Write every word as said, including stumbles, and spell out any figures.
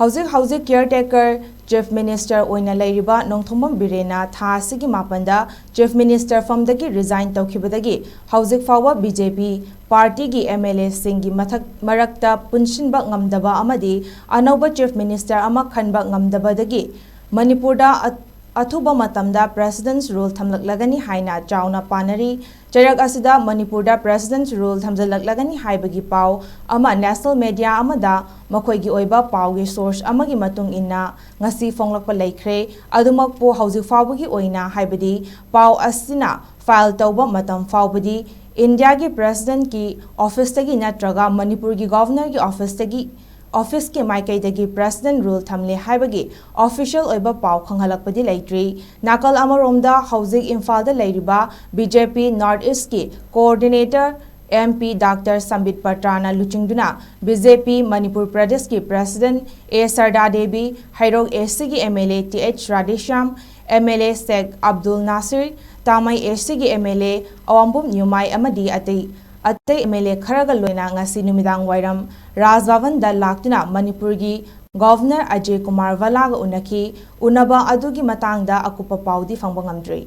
ꯍꯧꯖꯤꯛ ꯍꯧꯖꯤꯛ ꯀꯤꯌꯔ ꯇꯦꯀꯔ chief minister ꯑꯣꯏꯅ ꯂꯩꯔꯤꯕ ꯅꯣꯡꯊꯣꯝꯕꯝ ꯕꯤꯔꯦꯟꯅ ꯊꯥ ꯑꯁꯤꯒꯤ ꯃꯥꯄꯟꯗ ꯆꯤꯐ ꯃꯤꯅꯤꯁꯇꯔ ꯐꯝꯗꯒꯤ ꯔꯤꯖꯥꯏꯟ ꯇꯧꯈꯤꯕꯗꯒꯤ ꯍꯧꯖꯤꯛ ꯐꯥꯎꯕ ꯕꯤ ꯖꯦ ꯄꯤ ꯄꯥꯔꯇꯤꯒꯤ ꯑꯦꯝ ꯑꯦꯜ ꯑꯦꯁꯤꯡꯒꯤ ꯃꯊꯛ ꯃꯔꯛꯇ ꯄꯨꯟꯁꯤꯟꯕ ꯉꯝꯗꯕ ꯑꯃꯗꯤ ꯑꯅꯧꯕ ꯆꯤꯐ ꯃꯤꯅꯤꯁꯇꯔ ꯑꯃ ꯈꯟꯕ ꯉꯝꯗꯕꯗꯒꯤ ꯃꯅꯤꯄꯨꯔꯗ ꯑ-, ꯑꯊꯨꯕ ꯃꯇꯝꯗ ꯄ꯭ꯔꯦꯁꯤꯗꯦꯟꯁ ꯔꯨꯜ ꯊꯝꯂꯛꯂꯒꯅꯤ ꯍꯥꯏꯅ ꯆꯥꯎꯅ ꯄꯥꯅꯔꯤ꯫ ꯆꯩꯔꯛ ꯑꯁꯤꯗ ꯃꯅꯤꯄꯨꯔꯗ ꯄ꯭ꯔꯦꯁꯤꯗꯦꯟꯁ ꯔꯨꯜ ꯊꯝꯖꯤꯜꯂꯛꯂꯒꯅꯤ ꯍꯥꯏꯕꯒꯤ ꯄꯥꯎ ꯑꯃ ꯅꯦꯁꯅꯦꯜ ꯃꯦꯗꯤꯌꯥ ꯑꯃꯗ ꯃꯈꯣꯏꯒꯤ ꯑꯣꯏꯕ ꯄꯥꯎꯒꯤ ꯁꯣꯔꯁ ꯑꯃꯒꯤ ꯃꯇꯨꯡ ꯏꯟꯅ ꯉꯁꯤ ꯐꯣꯡꯂꯛꯄ ꯂꯩꯈ꯭ꯔꯦ꯫ ꯑꯗꯨꯃꯛꯄꯨ ꯍꯧꯖꯤꯛ ꯐꯥꯎꯕꯒꯤ ꯑꯣꯏꯅ, ꯍꯥꯏꯕꯗꯤ ꯄꯥꯎ ꯑꯁꯤꯅ ꯐꯥꯏꯜ ꯇꯧꯕ ꯃꯇꯝ ꯐꯥꯎꯕꯗꯤ ꯏꯟꯗꯤꯌꯥꯒꯤ ꯄ꯭ꯔꯦꯁꯤꯗꯦꯟꯠꯀꯤ ꯑꯣꯐꯤꯁꯇꯒꯤ ꯅꯠꯇ꯭ꯔꯒ ꯃꯅꯤꯄꯨꯔꯒꯤ ꯒꯣꯚꯔꯅꯔꯒꯤ ꯑꯣꯐꯤꯁꯇꯒꯤ, ꯑꯣꯐꯤꯁꯀꯤ ꯃꯥꯏꯀꯩꯗꯒꯤ ꯄ꯭ꯔꯦꯁꯤꯗꯦꯟꯠ ꯔꯨꯜ ꯊꯝꯂꯦ ꯍꯥꯏꯕꯒꯤ ꯑꯣꯐꯤꯁꯤꯌꯦꯜ ꯑꯣꯏꯕ ꯄꯥꯎ ꯈꯪꯍꯜꯂꯛꯄꯗꯤ ꯂꯩꯇ꯭ꯔꯤ꯫ ꯅꯥꯀꯜ ꯑꯃꯔꯣꯝꯗ, ꯍꯧꯖꯤꯛ ꯏꯝꯐꯥꯜꯗ ꯂꯩꯔꯤꯕ ꯕꯤ ꯖꯦ ꯄꯤ ꯅꯣꯔꯠ ꯏꯁ꯭ꯠꯀꯤ coordinator M P doctor Sambit ꯄꯇ꯭ꯔꯥꯅ ꯂꯨꯆꯤꯡꯗꯨꯅ ꯕꯤ ꯖꯦ ꯄꯤ ꯃꯅꯤꯄꯨꯔ ꯄ꯭ꯔꯗꯦꯁꯀꯤ ꯄ꯭ꯔꯦꯁꯤꯗꯦꯟꯠ ꯑꯦ ꯁꯔꯗꯥ ꯗꯦꯕꯤ, ꯍꯩꯔꯣꯛ ꯑꯦ ꯁꯤꯒꯤ M L A T H Radheshyam, M L A Sheikh Abdul Nasir, ꯇꯥꯃꯩ ꯑꯦ ꯁꯤꯒꯤ ꯑꯦꯝ ꯑꯦꯜ ꯑꯦ ꯑꯋꯥꯡꯕꯝ ꯅ꯭ꯌꯨꯃꯥꯏ ꯑꯃꯗꯤ ꯑꯇꯩ ꯑꯇꯩ ꯑꯦꯝ ꯑꯦꯜ ꯑꯦ ꯈꯔꯒ ꯂꯣꯏꯅ ꯉꯁꯤ ꯅꯨꯃꯤꯗꯥꯡ ꯋꯥꯏꯔꯝ ꯔꯥꯖ ꯚꯕꯟꯗ ꯂꯥꯛꯇꯨꯅ ꯃꯅꯤꯄꯨꯔꯒꯤ ꯒꯣꯚꯔꯅꯔ ꯑꯖꯌ ꯀꯨꯃꯥꯔ ꯚꯜꯂꯥꯒ ꯎꯅꯈꯤ꯫ ꯎꯅꯕ ꯑꯗꯨꯒꯤ ꯃꯇꯥꯡꯗ ꯑꯀꯨꯞꯄ ꯄꯥꯎꯗꯤ ꯐꯪꯕ ꯉꯝꯗ꯭ꯔꯤ꯫